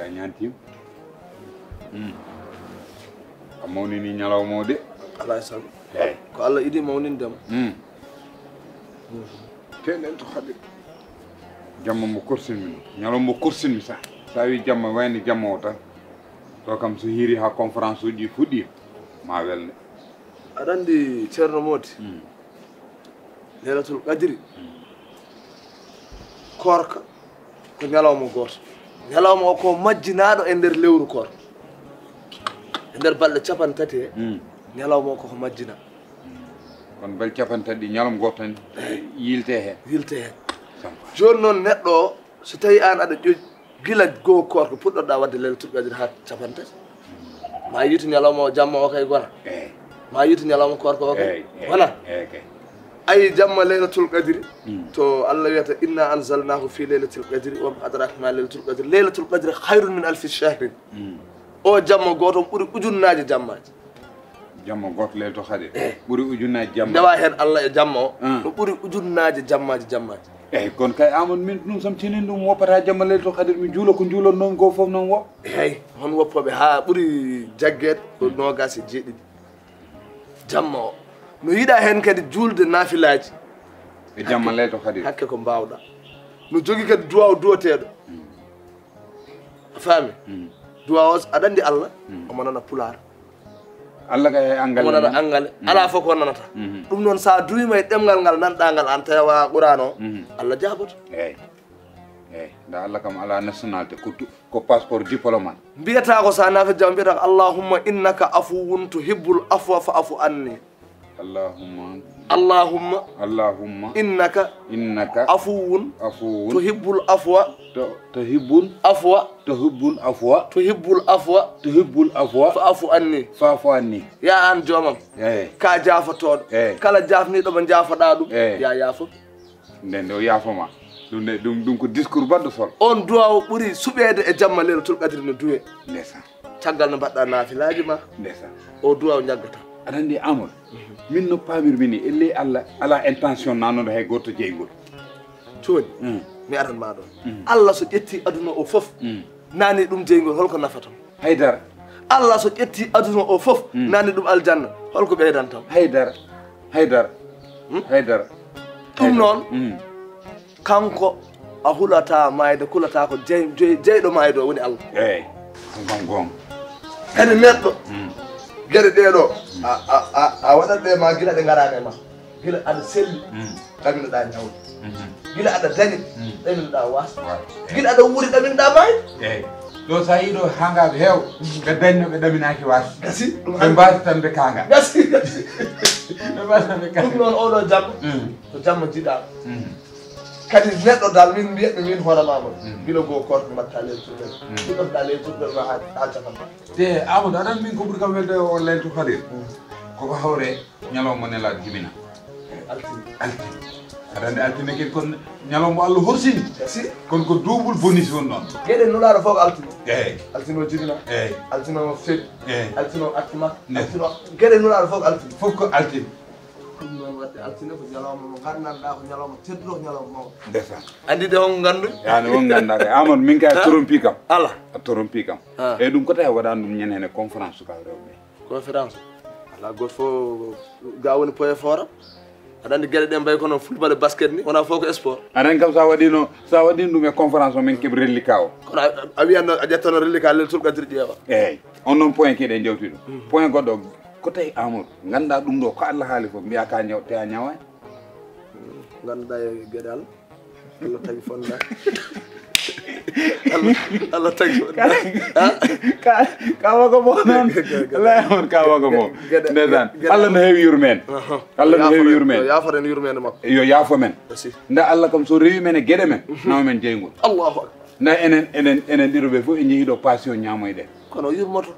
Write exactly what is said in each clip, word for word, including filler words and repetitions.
A ñaantiima. Hmm. A mawnini ñalawma o de. Alaa e sago. Eey. Ko Allah idi mawninde mo. Hmm. Te nden to haɗi. Jamma mo korsinmi noon. Ñalawma mo korsinmi sa. Sa wi jamma wayni jamma o tan. To kam so hiiri ha conférence uji fuɗɗi ma welne. Aɗa anndi Ceerno Moodi? Hmm. Leylatul Qadri. Hmm. Koorka ko ñalawma gooto. Ñalawma o ko majjinaaɗo e nder lewru koor. E nder balɗe capanɗe tati he, hmm, ñalawma o koko majjinaa. Hmm. Kono balɗe capanɗe tati ɗi ñalawma gooto tan yiilte heen. Yiilte heen. Jooni noon neɗɗo o, so tawii aan aɗa ƴoƴ-, gila goo koorka puɗɗorɗaa waɗde Leylatul Qadri haa capanɗe tati. Ma yiitu ñalawma o, jamma o kay gona. Eey. Ma yiitu ñalawma koorka o kay. Eey, eey, gona. Eey, kay. Ayi jamma Leylatul Qadri. Mm. To Allah wiyata, "Inna anzalnahu fi Leylatil Qadri, wa ma adraka ma Leylatul Qadri. Leylatul Qadri khayrun min alfi shahrin." Mm. O jamma gooto ɓuri ujunnaaje jammaaji. Jamma gooto Leylatul Qadri. Eey. Ɓuri ujunnaaje jamma. Ndewa heen Allah e jamma o. Ah. No ɓuri ujunnaaje jammaaji jammaaji. Eey, kono kay Amadou, min ɗum sam tinin ɗum woppata jamma Leylatul Qadri, mi juula ko juulannoomi ko fof noon wo. Eey, hon woppooɓe haa ɓuri jaggeede ko noogaas e jeeɗiɗi. Jamma o. No yiɗaa heen kadi juulde naafilaaji. E jamma Leylatul Qadri. Hakke ko mbaawɗaa. No jogii kadi duwaaw duwateeɗo. Mm. A faami? Mm. Duwaaw o, aɗa anndi Allah, mm, omo nana Pulaar. Allah kay e Angale. Omo nana Angale. Mm. Alaa fof ko nanata. Mhm. Ɗum noon, so a duwiima e ɗemngal ngal nanɗaa ngal, aan tawa Quraan o, mhm, Allah jaaboto. Eey. Eey. Nda Allah kam alaa nationalité, ko tu-, ko passeport diplomate. Mbiyata ko so a naafii jam, mbiyata ko, "Allahumma innaka afuwun tuhibbul afwa fa'fu anni." Allahumma. Allahumma. Allahumma. Innaka. Innaka. Afuwun. Afuwun. Tuhibbul afwa. To, tuhibbul. Afwa. Tuhibbul afwa. Tuhibbul afwa. Tuhibbul afwa. Fa'fu anni. Fa'fu anni. Ya aan joomam. Eey. Ka jaafotooɗo. Eey. Kala jaafniiɗo mo njaafoɗaa ɗum. Eey. Ya yaafo. Nden nde o yaafoma. Ɗum ne, ɗum, ɗum ko discours baɗɗo solo. On duwaaw ɓuri suɓeede e jamma Leylatul Qadri no duwee. Ndeysaan. Caggal no mbaɗɗaa naafilaaji ma. Ndeysaan. O duwaaw njaggataa. Aɗa anndi Amadou, mhm, min no paamirmi ni, ellee Allah alaa intention nanude hay gooto jeyngol. Jooni, mm, mi aran ma ɗoon. Mm. Allah so ƴetti aduna o fof, mm, nani ɗum jeyngol, holko nafata mo? Haydara. Allah so ƴetti aduna o fof, mm, nani ɗum aljanna, holko ɓeydanta mo? Haydara. Haydara. Hmm? Haydara. Ɗum noon, mm, kanko a hulataa maayde, kulataa ko jey-, jey-, jeyɗo maayde o woni Allah. Eey. Ɗum kam goonga. Kadi neɗɗo, mm, geɗe ɗee ɗoo, mm, a, a, a, a waɗat ɗe ma gila ɗe ngaraani e ma. Gila aɗa selli, mm, ɗaminoɗaa ñawde. Mhm. Gila aɗa dañi, mm, ɗaminoɗaa waasde. Waasde. Gila aɗa wuuri, ɗaminoɗaa maayde. Eey. Ɗo so a yii ɗo hangaaɓe heew, ɓe dañno ɓe ɗaminaaki waasde. Gasi, ɗum ɓe hannde mbaasi tan ɓe kaanga. Gasi, gasi. Ɓe mbaasi tan ɓe kaanga. Ɗum noon oɗo jamma, mm, ko jamma jiɗaaɗo. Mm. Kadi neɗɗo dal, min mbiyatmi min hoore ma mon. Mm. Gila goo koorka mbaɗta leydi turɓel. Mm. Ɗiɗotoɗaa leydi turɓel ma haa, haa capanɗe. Te Amadou, aɗa anndi min ko ɓuri kam welde o Laylatul Qadr? Mm. Ko ko hawre ñalawma nelaaɗo jibina. Altine. Altine. Aɗa anndi altine kadi kon ñalawma Allah horsini. Gasi. Kon ko double bonus woni ɗon. Geɗe Nulaaɗo fof ko altine. Eey. Altine o jibina. Eey. Altine o fed. Eey. Altine o arti Makka. Nde. Altine o, geɗe Nulaaɗo fof ko altine. Fof ko altine. Ɗum noon waɗde altine ko ñalawma mo nganndanɗaa, ko ñalawma tedduɗo, ko ñalawma mawɗo. Ndeysaan. Anndi de on nganndu? Yaani on nganndaa kay. Amadou, min kay a, ha? Torompi kam. Ala. A torompi kam. Ha. Eey, ɗum ko tawi a waɗaani ɗum ñande hene conférence sukaaɓe rewɓe ɓe. Conférence? Alaa gooto fof ga woni point fort am. Aɗa anndi geɗe ɗe mbayi kono football e basket ni, wonaa fof ko sport. Aɗa anndi kam so a waɗiino, so a waɗiino ɗum e conférence o min keɓi reliquat o. Kono a, a wiyan noon, a ƴettan noon reliquat Leylatul Qadri ƴeewa. Eey. On noon point keɗe jawti ɗum. Mm. Point goɗɗo, ko tawi Amadou, nganndaa ɗum ɗo, ko Allah haali fof, mbiyaa ka ñaw, te a ñawaani. Ngannduɗaa e geɗal. Allah tagi fonda. Allah, Allah tagi fonda. Ka, ka, ka waga mo noon. Ge-, ge-, ge-, Allah on ka waga mo. Ge-, ge-, ndeysaan. Ge-, Allah no heewi yurmeende. Aha. Allah no heewi yurmeende. Yo yaafo en yurmeende makko. Yo yaafo men. Merci. Nda Allah kam so rewi men e geɗe men, mhm, nawa men jeyngol. Allahu akbar. Nda enen, enen, enen ɗiɗo ɓe fof en njehi ɗo passion ñaamoyɗen. Kono yurmoto.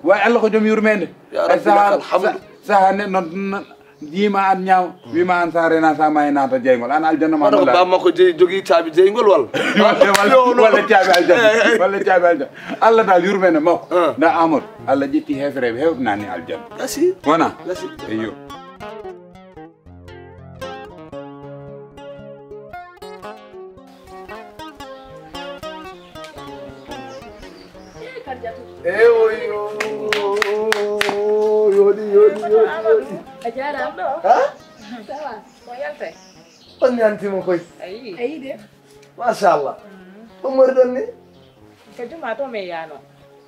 Way Allah ko joom yurmeende. Ya Rabbi, lakal hamdu. Saha, saha neɗɗo noon, noon, Jiima an ñaama, wiima an sa rena sa maayi naata jeyngol. An aljanna ma. Wona ko bamma ko jey-, jogii caabi jeyngol walla? Walla, walla, walla caabi aljanna. Walla caabi aljanna. Allah dal yurmeende makko. Ah. Nda Amadou, Allah ƴetti heefereeɓe heewɓe naatni aljanna. Gasi. Wona? Gasi. Eyyo. Yooɗi, yooɗi, yooɗi. A jaaraama. Ha? Ça va. Ko yaltay? On ñaantiima koy. Ayi. Ayi de. Machallah. Ko mori ɗon ni? Ka juma to mi yaano.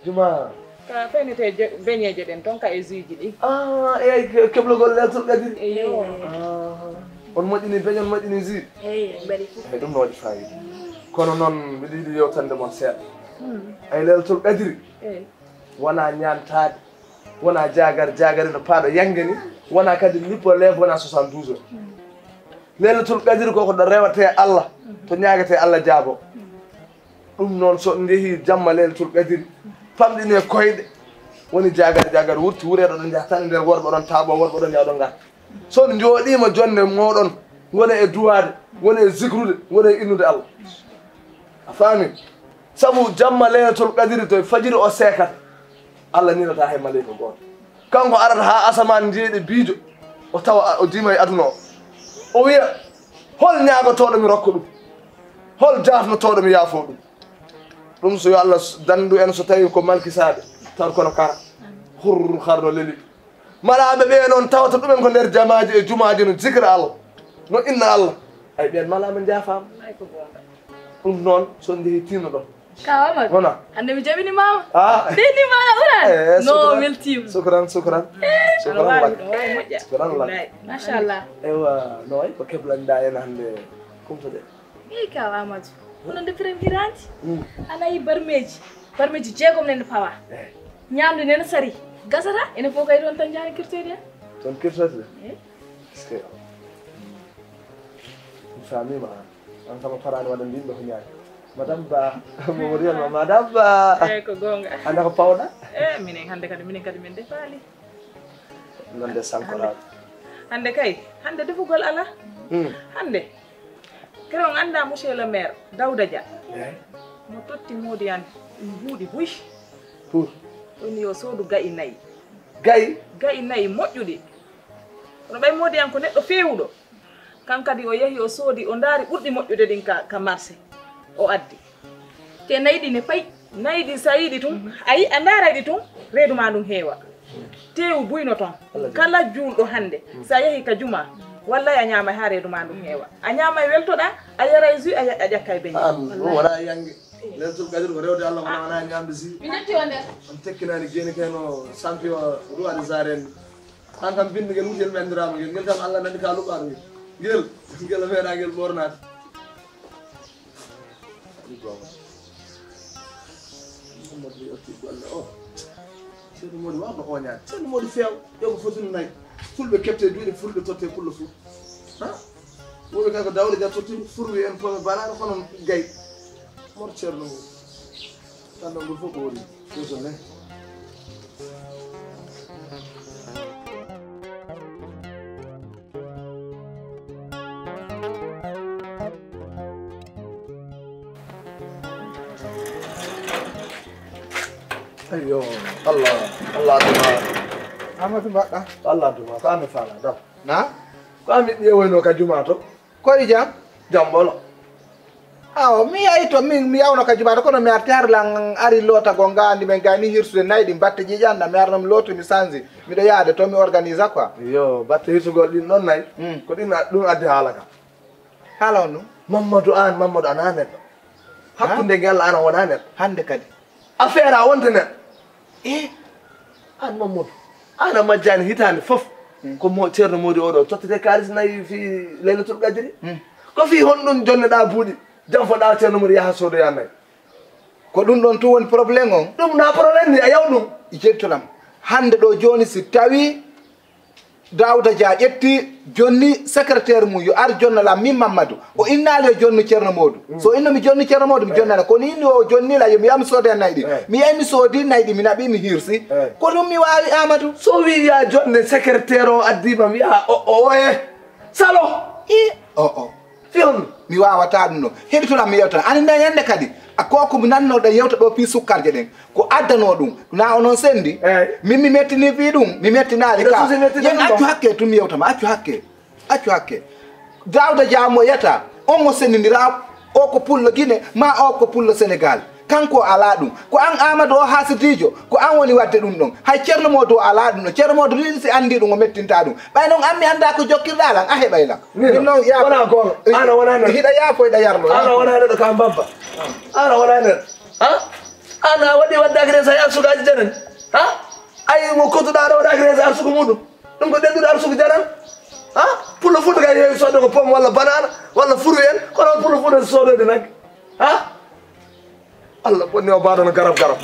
Juma. Ka fenete je-, beñeeje ɗen ton ka e zuiji ɗi. Ah, eyyi, ke-, keblogol Laylatul Qadri. Eyyo. Ah, on moƴƴini beñe, on moƴƴini jus. Eyyi, mbaɗi fof. Eyyi, ɗum no waɗi fayida. Kono noon, mbiɗo yiɗi yewtande mon seeɗa. Hmm. Ay, Laylatul Qadri. Eyyi. Wona ñaantaade, wona jaagar jaagari no paaɗo yannge ni, wona kadi lippo leef, wona soixante-douze heures. Laylatul Qadri ko ko ɗo rewetee Allah, to ñaagetee Allah jaabo. Ɗum noon, so on njehii jamma Laylatul Qadri, famɗinee koyɗe, woni jaagar jaagari, wurti wure, ɗoɗon njaha tan e nder worɓe, ɗon taaɓo worɓe, ɗon njaha, ɗon ngarta. So on njooɗiima jonne mooɗon, ngone e duwaade, ngone e zikrude, ngone e innude Allah. A faami? Sabu jamma Laylatul Qadri to fajiri o seekata, Allah ninataa hay maleyka gooto. Kanko arata haa asamaan njeeɗi biijo, o tawa o diima e aduna o. O wiya, "Hol ñaagotooɗo mi rokka ɗum? Hol jaafnotooɗo mi yaafo ɗum?" Ɗum so yo Allah dandu en so tawi ko malkisaaɓe, taw kono kara. Hurr, harno leli. Malaaɓe ɓe noon tawata ɗumen ko nder jamaaji e jumaaji no zikra Allah, no inna Allah. Ay, ɓeen malaama njaafaama. Ay, ko goonga. Ɗum noon, so on njehii tinno ɗon. Kaw Amadou. Wona. Hannde mi jaɓini maama. Ah. Ndeni maama Uran. Eh, no, sukran. Weltiima. Sukran, sukran. Eh, sukran aɗa waawi, lak. Aɗa waawi moƴƴa. Sukran lak. Billahi. Machallah. Ewa, no wayi ko keblanɗaa en hannde kumto de. Eyi, kaw Amadou. Kono nde premier hiraande. Mm. A nayi barmeeji. Barmeeji jeegom nene pawa. Eh. Ñaamde nene sari. Gasata, ene fof kay ɗoon tan njaani kirtoyde en. Toon kirtoyde? Eh. Est-ce que mi faamiima aan? Aan kam a faraani waɗande yimɓe ko ñaami. Madame Ba, Mamadou Yalma, Madame Ba. Eyi, ko goonga. Annda ko pawɗa? Eh, minen hannde kadi, minen kadi min defaali. Nande sankoraaɓe. Hannde kay, hannde defugol alaa. Hmm. Hannde, kere on annda monsieur le maire, Dawda Dia. Eh? Mo totti moodi an mbuuɗi buy. Pour? Ɗum yo soodu ga'i nayi. Ga'i? Ga'i nayi moƴƴuɗi. Kono ɓay moodi an ko neɗɗo feewuɗo. Kan kadi o yehi, o soodi, o ndaari ɓurɗi moƴƴude ɗin ka, ka marché. O addi. Te nayi ɗi ne payi. Nayi ɗi, so a yiɗi tun, a yi-, a ndaaray ɗi tun, reedu ma ndun heewa. Teewu buy no ton. Allah jaaraama. Kala juulɗo hannde, so a yehi ka juma, wallay a ñaamay haa reedu ma ndun heewa. A ñaamay weltoɗaa, a yaray jus, a ya-, a ƴakkay beñe. An, ɗum wona yange. Laylatul Qadr ko rewde Allah, wona, wona ñaamde jus. Mi ƴetti o nder. On tekkinaani geeni kay no champion roi des arènes. An kam binndugel wujel mi anndiraama ngel. Ngel kam Allah nani ka luɓaano ngel. Ngel, ngel meeɗa ngel ɓoornaade. Ɗum goonga. Mamadou Ly otti golle o. Ceerno Mody waawno oñaade. Ceerno Mody feew. Yo ko fotino nayi. Fulɓe keɓte duuɗe, fulɓe totte pullo fuu. Ha? Wonɓe kay ko Dawda Dia totti furwi en foof ɓe balaano kono gay. Mor Ceerno Mody. Tan ɗon ngol fof ko woni. Ɗum ko ne. Eyyo, Allah, Allah aduna. Amadou mbaɗɗa? Allah aduna, ko an mi faala, dam. Na? Ko an mi ƴeewoyno ka juma to? Koye jam? Jam ɓolo. Awa, mi yahi to, min, mi yawno ka juma to, kono mi arti har lan ari loota go nga andi men gayni hirsude nayi ɗi mbatte ƴiƴan na, mi arno mi looto, mi sanzi. Miɗo yaade to, mi organisa quoi. Yo, batte hirsugol ɗin ɗon nayi. Mm. Ko ɗin a-, ɗum addi haala ka. Haala on ɗum? Mamadou an, Mamadou ana neɗɗo. Ha? Hakkunde nge Allah ana wona neɗɗo. Hande kadi. Affaire a wonde neɗɗo. Eh? An Mamadou, an a majjani hitaande fof. Hmm. Ko mo Ceerno Mody oɗo tottete kaalis nayi fii Laylatul Qadri. Hmm. Ko fii honɗum jonneɗaa buuɗi, janfoɗaa Ceerno Mody yaha soodoya nayi? Ko ɗum ɗon tun woni problème on? Ɗum na problème ni, a yaw ɗum. Jettolam. Hande ɗo jooni si tawi Daouda Dia ƴetti jonni secrétaire mum, yo ar jonna lam min Mamadou. O innaali yo jonnu Ceerno Modou. Mm. So inno mi jonni Ceerno Modou, mi jonnana. Kono inni o jonni la yo mi yaha mi sooda nayi ɗi. Eh. Mi yahi mi soodi nayi ɗi, mi naɓi, mi hirsi. Eh. Ko ɗum mi waawi, Amadou. So wi ya jonne secrétaire o addi ma mi yaha o, o, o, eh. Salo. I, o, o. Fiyon. Mi waawataa ɗum ɗo. Heɗitoɗaa mi yewta. Ani nde ñande kadi, a ko ko mi nannoɗo yewta ɗo fii sukkarje ɗen. Ko addanoo ɗum. Na o noon sendi. Eey. Min mi mettini fii ɗum. Mi mettinaali ka. Yen accu hakke tun mi yewta ma. Accu hakke. Accu hakke. Daouda Dia mo yeta. On mo sendindira. O ko pullo Guinée. Ma o ko pullo Sénégal. Kanko o alaa ɗum. Ko aan Aamadu o haasitiijo, ko aan woni waɗde ɗum ɗoon. Hay Ceerno Moodu o alaa ɗum ɗoon. Ceerno Moodu ɗum si anndii ɗum o mettinta ɗum. Ɓay noon aan mi anndaa ko jokkirɗaa lan, a heɓay lan. Min noon, noon, yaa wonaa goonga. Aan a wonaa neɗɗo. Hiɗa yaafoyɗa yarlo. Aan a wonaa neɗɗo ka mbabba. Aan a wonaa neɗɗo. Ha? Aan a waɗi waɗde agressé hay arsukaaji janani. Ha? Ay mo kotuɗaa aɗa waɗa agressé arsuku muɗum. Ɗum ko ɗenɗude arsuku janani. Ha? Pullo Fuuta kay heewi soodde ko pomme walla banana walla fruit en. Kono on Pullo Fuuta soodode nagge. Ha? Allah bonni o baaɗo no garab garab.